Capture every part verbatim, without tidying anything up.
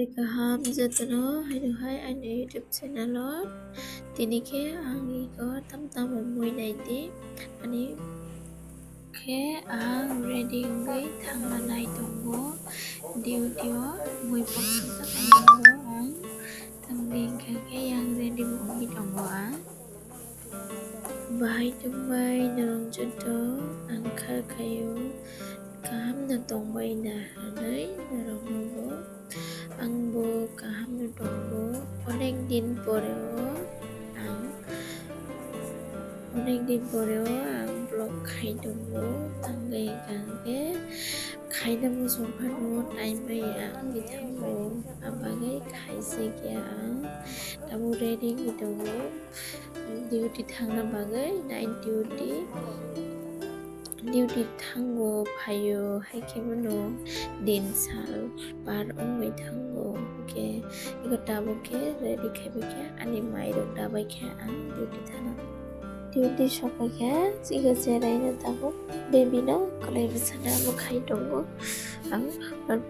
Kaham jotono haino hai ani YouTube channel o. Tini khe ang iko tam tamo mui nai di. Ani khe ang ready wngwi thangna nai tongo. Duty o mui boksajak tongo ang. Tamni hwnkha khe yang ready bo wngwi tongo ang. Bahai tongbai norok joto ang kha khaio, kaham no tongbai na hwnwi norok no bo ang bo kaham no tongo. Onek din pore o ang, onek din pore o ang vlog khai tongo, tangwi hwnkha khe khaina muchung phano time bai ya wngwi thango, abagwi khaisik ya ang, tabuk ready wngwi tongo. Duty thangna bagwi night duty, duty thango phaio, hai khe bono din sal par wngwi thango. Hwnkhe iko tabuk khe ready khai bai khe ani mai rok dabai khe ang duty thana. Duty sopai khe iko cherai no tabuk baby no kwlai bwsana bo khai tongo. Ang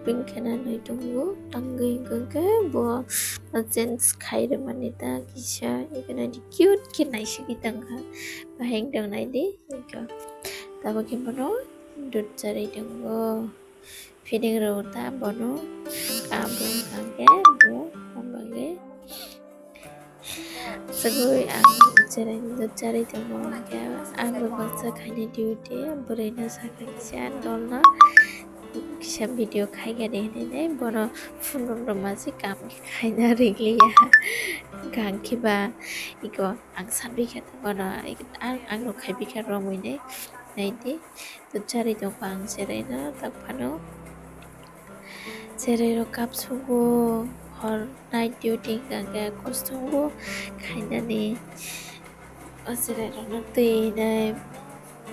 pink khena nai tongo, tangwi hwnkhe bo change khai rwmani ta kisa, iko nai di cute khe naisigwi tongkha, bahai wng tong nai di, iko. Tabuk khe bono dud charwi tongo, feeding rw ta bono, abo wngkha khe bo, abo bagwi. Chwgwi ang cherai no charwi tongo, hwnkhe ang bo baksa khaina duty, bwrwi no sakha kisa dol no kisa video khaigani hinwi nai, bono phunuk rwma se kam khe khaina rikliya. Gang khe ba iko ang sanbikha bono, ang, ang rok khaibikha romwi nai, nai di. To charwi tongkha ang cherai no tak phano. Cherai rok kapsugo, hor night duty hwnkha khe kosto wngo khainani. O cherai rokno twi hinai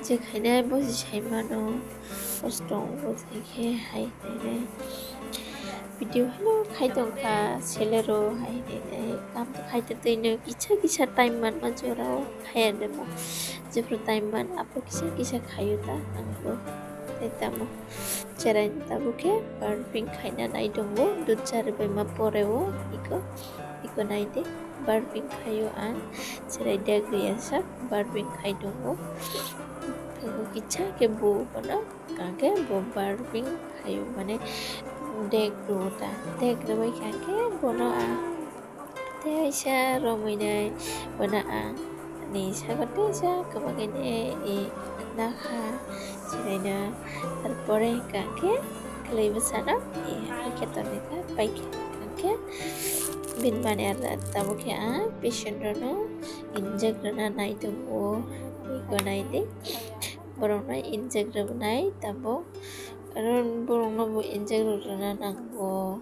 je khainai bosi sai mano, kosto wngo twi khe hai hinai. Video haino khai tongkha, selero hai hinai. Kam to khai tongtwi no kisa kisa time manma jorao khaya de ba. Jephru time man aphru kisa kisa khaio ta ang bo. Tei tamo. Cherai tabuk khe burping khaina nai tongo, dud charwbaima poreo iko, iko nai di, burping khaio ang, cherai dek riyasa burping khai tongo. Tabuk kisa khe bo bono, kha khe bo burping khaio, mane dek rw ta, dek rwbai kha khe bono ang. Tei kaisa romwi nai bono ang ni saka teisa kwbangwi nai nakha chwraino, tarpore hwnkha khe kwlwi bwsano hai khe tongwi kha pai khe hwnkha khe bini mani aro tabuk khe ang patient rokno inject rwna nai tongo, iko nai di borokno inject rwnai tabuk aro borokno bo inject rwna nango.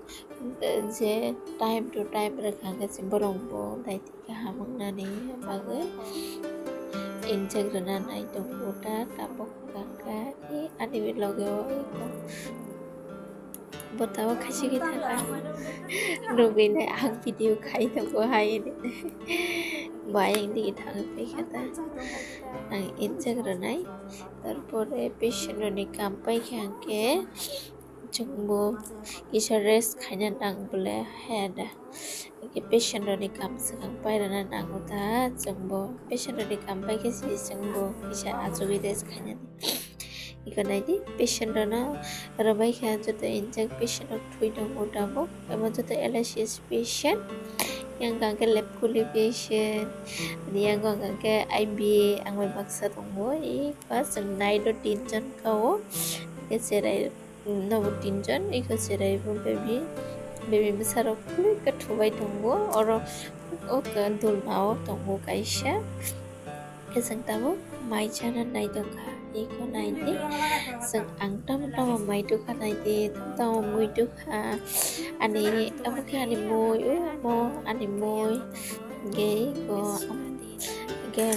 Je time to time rwkha khe se borok bo daiti kaham wngnani bagwi inject rwna nai tongo ta tabuk hwnkha khe ani loge o bo tabuk khaisi khe thangkha nugwi nai ang video khai tongo hai hinwi bo ayang digi thangwi paikha ta ang inject rwnai tarpore patient rokni kam paikha hwnkhe. Chwngbo kisa rest khaina nang bole haya da. Hwnkhe patient rokni kam swkang pairana nango ta, chwngbo patient rokni kam paikhe se chwngbo kisa achugwi rest khainani. Iko naidi patient rokno rwbaikha joto inject patient rok thwi tongo tabuk, abo joto L I C S patient, yang hwnkha khe lab kuli patient, ani yang hwnkha khe I B A ang bai baksa tongo, eba chwng night o tinjon kao, hwnkhe cherai. Nobo tinjon, iko cherai bo baby, baby bwsarok khe thubai tongo, oro o dulna o tongo kaisa, khe chwng tabuk mai chana nai tongkha, iko nai di, chwng ang tamo tamo mai tukha nai di, tamo tamo mui tukha, ani omo khe ani mui, o omo ani mui, hwnkhe iko, hwnkhe.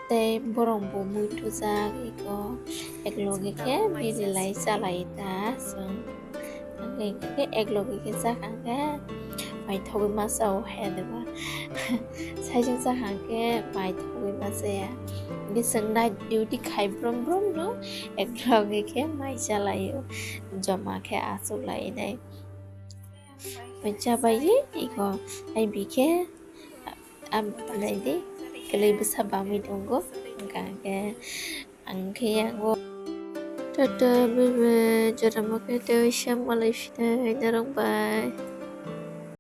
Tei borok bo mui tujak iko ekloge khe bini lai chalai ta chwng. Hwnkhe ekloge khe chakha khe mai thogwi ma chao hai de ba. Saichung chakha khe mai thogwi ma chaya. Hwnkhe chwng night duty khai brum brum no ekloge khe mai chalaio. Joma khe achuk lai nai. Bai chabai iko ai bikhe am naidi kwlwi bwsa bangwi tongo. Hwnkha khe ang khe yango. Tata bebe jora mokhe tei sam malai sinai norok bai.